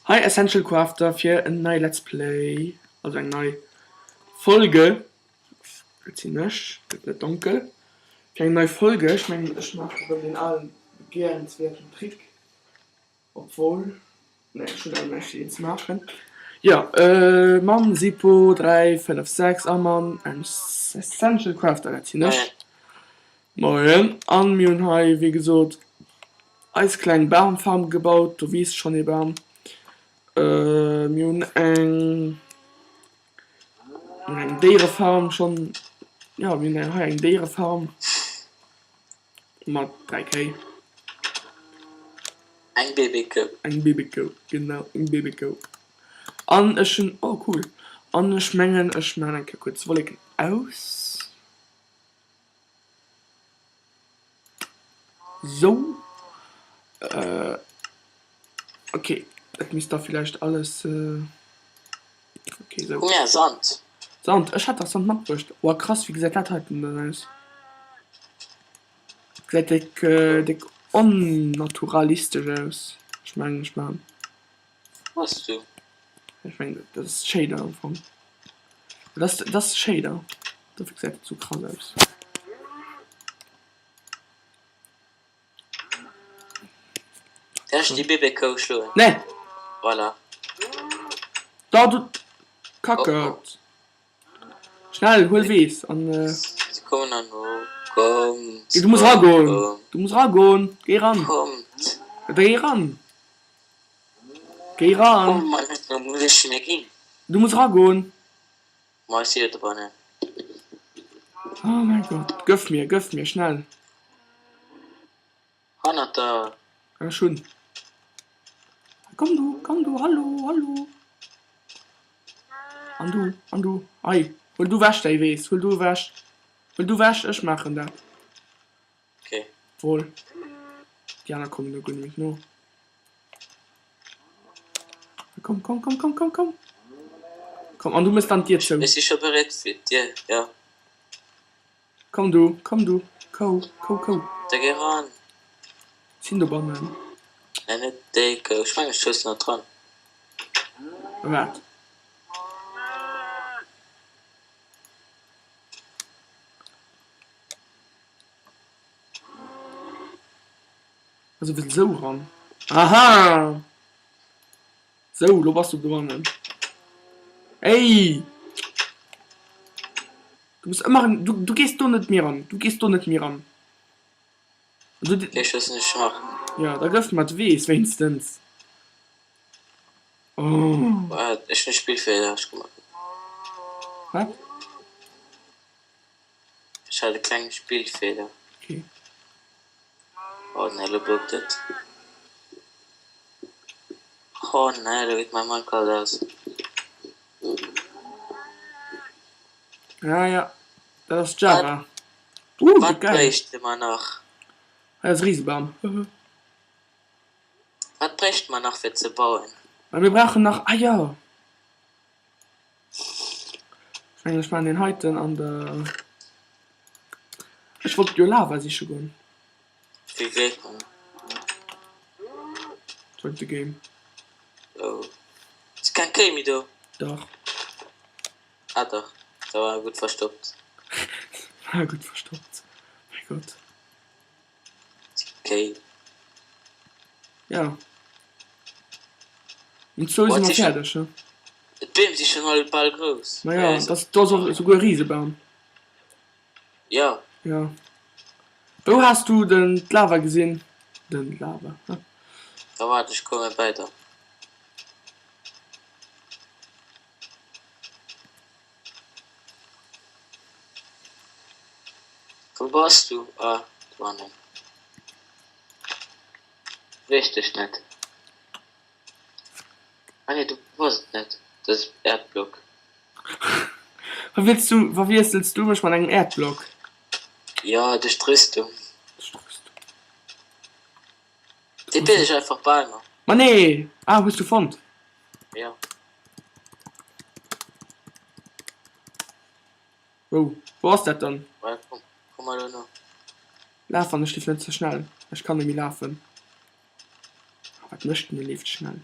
Hei Essential Crafter fir en nei Let's Play, also eng nei Folge. Et sinn ech, et gëtt net donkel. Fir eng nei Folge, ech mengen ech maachen erëm deen alen begehrenswerten Trick, obwuel, nee ech hunn awer näischt fir deen ze maachen. Jo, mam Sipo 3, 5, 6 a mam Essential Crafter, dat sinn ech. Moien, an mir hunn hei wéi gesot eis kleng Bamfarm gebaut. Do wiisst schonn ee Bam. Mir hunn eng eng Déierefarm schonn, jo mir hunn hei eng Déierefarm mat 3 Kéi. Eng Babykou. Eng Babykou, genau, eng Babykou. An ech hunn, oh cool, an ech mengen ech maachen eng Kéier kuerz d'Wolleken aus. Sou. Ok, dat misst da villäicht alles. Ok, sou. Hu mir Sand? Sand? Ech hat dach Sand matbruecht. Oa krass, wéi gesäit dat heiten dann aus? Gesäit déck, déck onnaturalistesch aus. Ech mengen, ech man. Hues du? Ech mengen, dat ass Shader am Fong. Dat ass, dat ass Shader. Dofir gesäit et sou krass aus. Däerf ech déi Bébé-Kou schloen? Nee! Voilà. Da du Kackert! Schnell, huel Weess an. Se kommen an no. Kommt! Du muss ragoen! Du muss ragoen! Géi ran! Kommt! Da géi ran! Géi ran! Oh Mann, wou muss ech méi ginn? Du muss ragoen! Ma ech si jo dobannen. Oh mäi Gott, gëff mir, gëff mir, schnell! Hannert der. Ech hunn. Komm du, komm du, hallo, hallo! An du, an du, hei, huel du wech däi Weess, huel du ewech, huel du wech, ech maachen dat. Okay. Wohl, déi aner kommen do guer net méi no. Komm, komm, komm, komm, komm, komm. Komm, an du mëss dann d'Dier zou. Ech si scho bereet fir d'Dier, jo. Komm du, komm du, kou, kou, kou. Da géi ran. Sinn dobannen. Nee, net déi Kou. Ech mengen, ech hues se nach dran. Wat? Also wëll sou ran. Aha! Sou, lo bass du dobannen. Ey! Du muss ëmmer, du, du gees do net méi ran. Du gees do net méi ran. Du, Ech wëss net schwach. Ja, da gëff mer d'Weess wéinstens. Oh. Waart, ech hunn e Spillfeeler gemaach. Wat? Ech hat e klenge Spillfeeler. Okay. Oh nee, lo buggt et. Oh nee, lo geet mäi Minecraft aus. Ja, ja, dat ass Java. Uh, Wat geil. bréichte mer nach? Hei ass e Risebam. Wat bréichte mer nach fir ze bauen? Ma mir brauchen nach, ah jo. Ech mengen ech maachen deen heiten an der, ech wollt jo Lava siche goen. Wéi geet man? Join the game. Oh. Ass keng Kéi méi do? Dach. Ah dach, da war gutt verstoppt. War gutt verstoppt, mäi Gott. Kéi. Ja. Um zwou si mer fäerdeg, ne? D'Beem si schonn all bal grouss. Ma ja, dat ass, do ass och esouguer e Risebam. Jo. Jo. Wou has du den d'Lava gesinn? Den Lava, he? Da waart, ech komme bäi der. Wou bass du? Ah, dohannen. Weess dech net. Ah nee, du bass et net. Dat ass Äerdblock. Verwielst du, verwiesselst du mech mat engem Äerdblock? Jo, duerch d'Rüstung. Duerch d'Rüstung. Déi billeg einfach bei mer. Ma nee! Ah, hues du fonnt? Jo. Wou? Wou ass dat dann? Well komm, komm mal elo no. Laf an ech leef net ze schnell. Ech kann net méi lafen. Wat mécht den? Dee leeft schnell.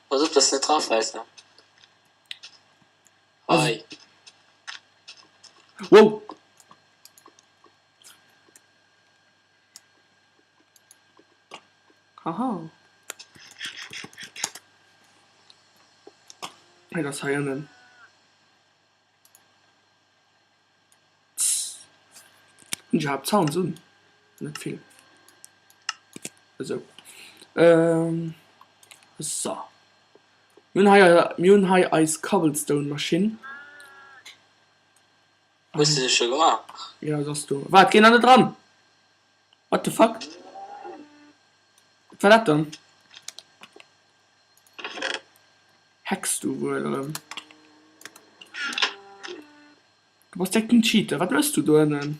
Pass op, dass de net drafäls, ne? Hei. Wow! Haha. Hei, dat ass hei ënnen. Hunn ech iwwerhaapt Sounds un? Net vill. Esou. So. Mir hunn hei, mir hunn hei eis Cobblestone-Maschinn. Hues de se scho gemaach? Jo, se ass do. Waart, géi nach net eran! What the fuck? Wat war dat dann? Hacks du wuel erëm? Du bass direkt den Cheater. Wat mëss du do ënnen?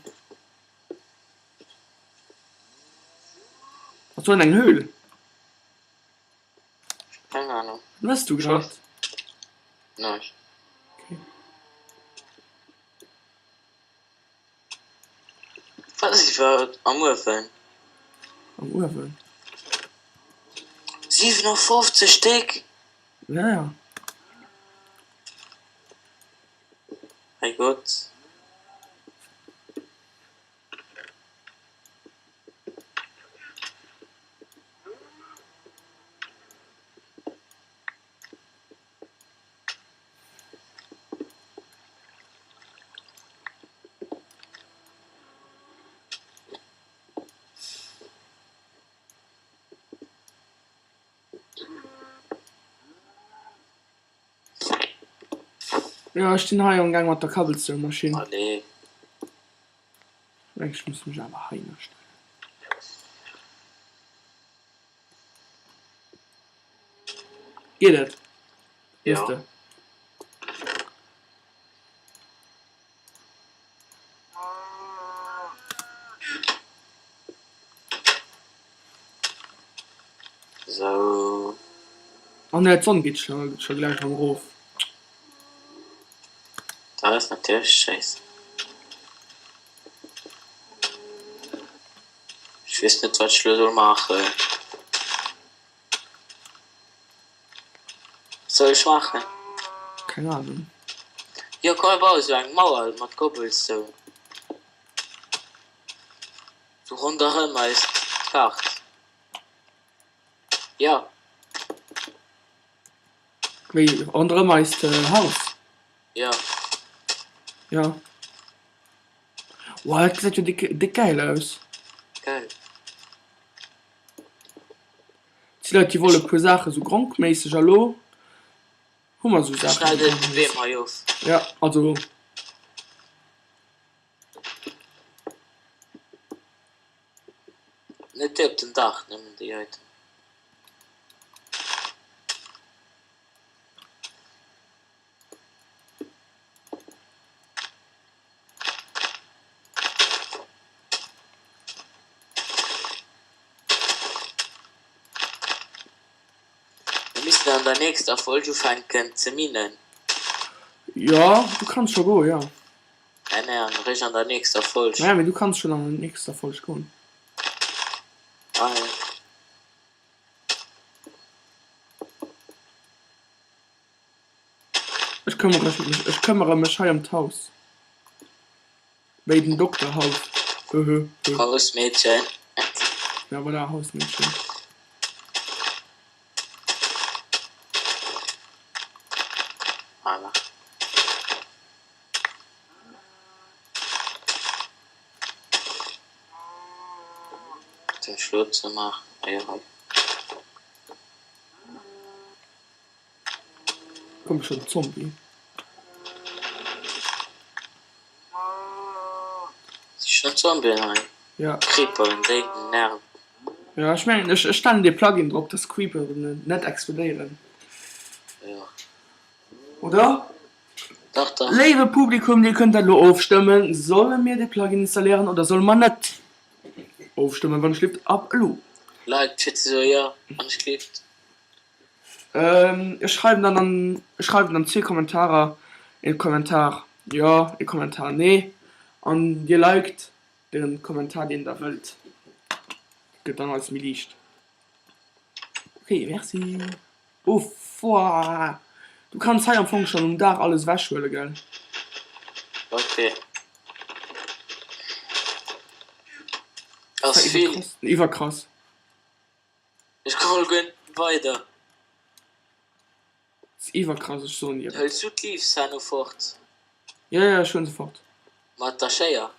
Ass do ënnen eng Höhl? Keng Ahnung. Wat mëss du grad? Näischt. Okay. Wat ass iwwerhaapt am Uewen? Am Uewen? 57 Stéck? Ja, ja. Mei Gott. Jo, ech sinn hei am Gaang mat der Cobblestone-Maschinn. Allez. Ech muss mech awer hei nach stellen. Geet et? Ja. De? Sou. Oh ne, d'Sonn geet scho scho gläich erëm erof. Dat ass natierlech schéiss. Ech weess net wat ech elo soll maachen. Wat soll ech maachen? Keng Ahnung. Jo komm mir baue sou eng Mauer mat Cobblestone. Sou ronderëm eist Kaart. Jo. Wéi ronderëm eist Haus? Jo. Jo. Wow, dat gesäit jo déck, déck gäil aus. Gell. Et si Leit, déi wolle puer Saache sou gronkméisseg a lo hu mer sou Ech Saachen. schneiden déi Beem hei of. Ja, also. Net déi op dem Daach, nëmmen déi heiten. Mir missten an der nächster Folg ufänken ze minen. Jo, du kanns scho goen, jo. Nee, nee, an eréischt an der nächster Folg. Naja, mee du kanns schonn an der nächster Folg goen. Ah jo. Ech këmmere mech, ech këmmere mech hei ëm d'Haus. Wéi den Dokter halt. Höhö. Hausmädchen. Ja voilà, Hausmädchen. Voilà. Den Schlofzëmmer, ah jo hei. Komm schon Zombie. Si schon Zombien hei? Ja. Creeperen, déi nerven. Ja ech mengen ech stellen dee Plugin drop dass Creeperen net explodéieren. Jo. Oder? Dach dach. Léiwe Publikum dir kënnt dat elo ofstëmmen, solle mir dee Plugin installéieren oder solle mer net? Ofstëmmen wann ech lift ab elo. Leit fir ze soe jo wann ech lift. Ech schreiwen dann an ech schreiwen dann zwee Kommentarer, ee Kommentar jo, ee Kommentar nee an dir liked de Kommentar deen der wëllt. Gëtt dann alles méi liicht. Ok merci. Uff. Woah! Du kanns hei am Fong schon um Daach alles ewech huelen, gell? Ok. Ass vill. Iwwerkrass. Ech komme guer net weider. Ass iwwerkrass, ech soen dir et. Hëls du d'Leaves herno fort? Jo, jo, ech huelen se fort. Mat der Schéier?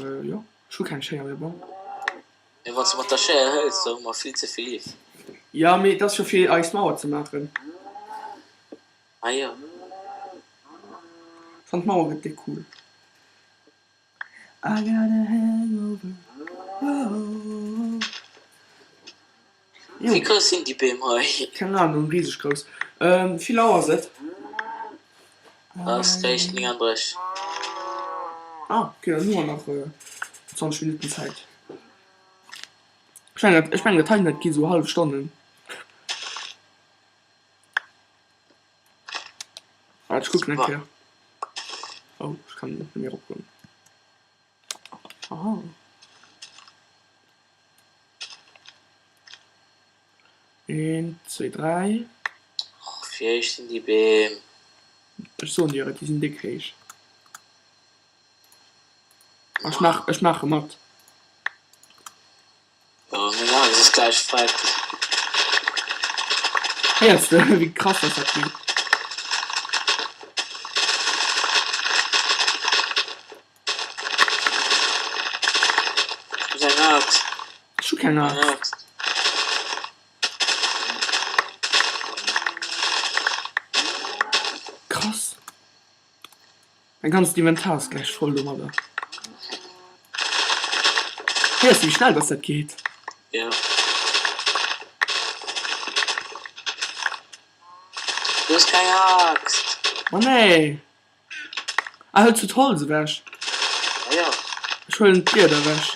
Jo, ech hu keng Schéier, mee bon. Mee wann s de mat der Schéier hëls, da hu mer vill ze vill Leaves. Jo, mee et ass jo fir eis Mauer ze maachen. Ah jo. Ech fannen d'Mauer gëtt déck cool. I got a hangover, oh. Wéi grouss sinn déi Beem hei? Keng Ahnung, riseg grouss. Wéivill Auer ass et? Ass réischt 39. Ah, ok, dann hu mer nach 20 Minutten Zäit. Ech mengen, ech mengen dat heiten, dat gi sou hallef Stonnen. Waart, ech kucken eng Kéier. Oh, ech kann net méi eropgoen. Aha. Eent, zwéi, dräi. Och, wéi héich sinn déi Beem? Ech soen dir et, déi sinn déck héich. Ech maach, ech maache mat. Jo, meng Axt ass gläich freck. Héiers de, wéi krass dass dat geet? Du hues eng Axt. Ech hu keng Axt. Krass. Mein ganzt Inventar ass gläich voll domadder. Héiers de wéi schnell dass dat geet? Jo. Du hues keng Axt. Ma nee. Ah, hëls du d'Holz ewech? Ah jo. Ech huelen d'Blieder ewech.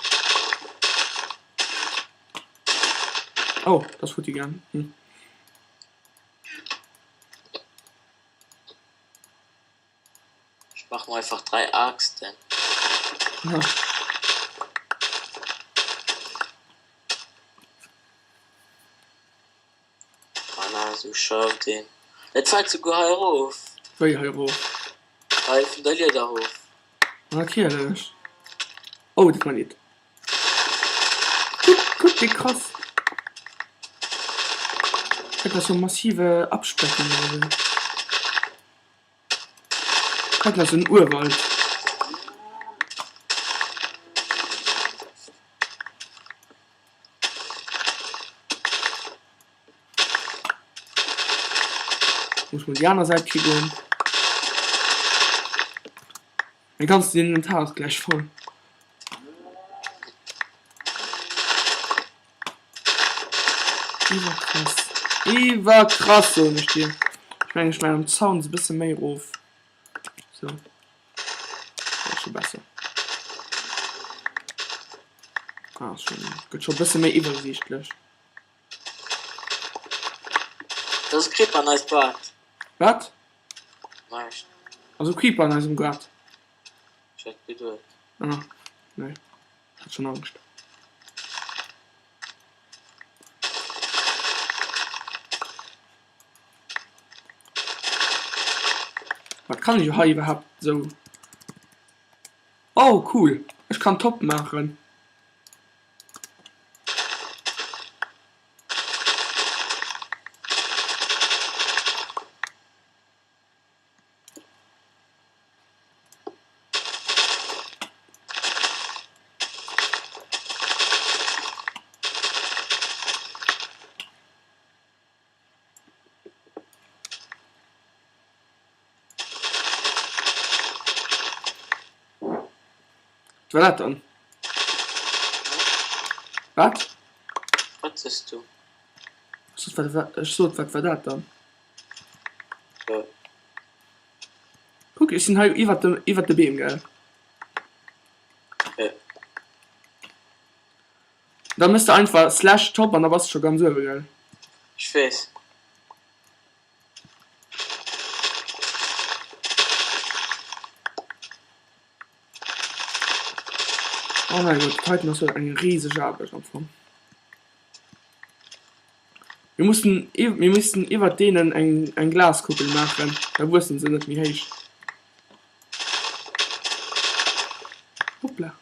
Oh, dat ass futti gaang. Hm. Ech mach mer einfach 3 Axten. Ja. Voilà, sou schafft een. Et fällt souguer hei erof. Wéi hei erof? Hei vun der Lieder erof. Natierlech. Oh, dat war nit. Kuck, kuck wéi krass. Dat ass jo massive Abspeckung oder sou. Dat ass en Urwald. Muss mol déi aner Säit kucken. Mein ganzes Inventar ass gläich voll. Iwwerkrass. Iwwerkrass, soen ech dir. Ech mengen, ech maachen den Sound e bësse méi erof. Sou. Dat ass scho besser. Ah, ass schon, gëtt scho e bësse méi iwwersiichtlech. Dat ass e Creeper an eisem Gaart. Wat? Näischt. Ass e Creeper an eisem Gaart? Ech hat geduet. Ah, nee. Hat schon Angscht. Wat kann ech hei iwwerhaapt sou? Oh cool, ech kann Top maachen. Wat war dat dann? Wat? Wat sees du? Ech sot, wat war dat dann? Kuck, ech sinn hei iwwert de, iwwert de Beem, gell? Ja. Da mëss de einfach slash top an da bass de scho ganz uewe, gell? Ech weess. Oh mäi Gott, dat heiten ass jo eng riseg Aarbecht am Fong. Mir mussen, mir missten iwwert deenen eng, eng Glaskuppel maachen, da wuessen se net méi héich. Hoppla.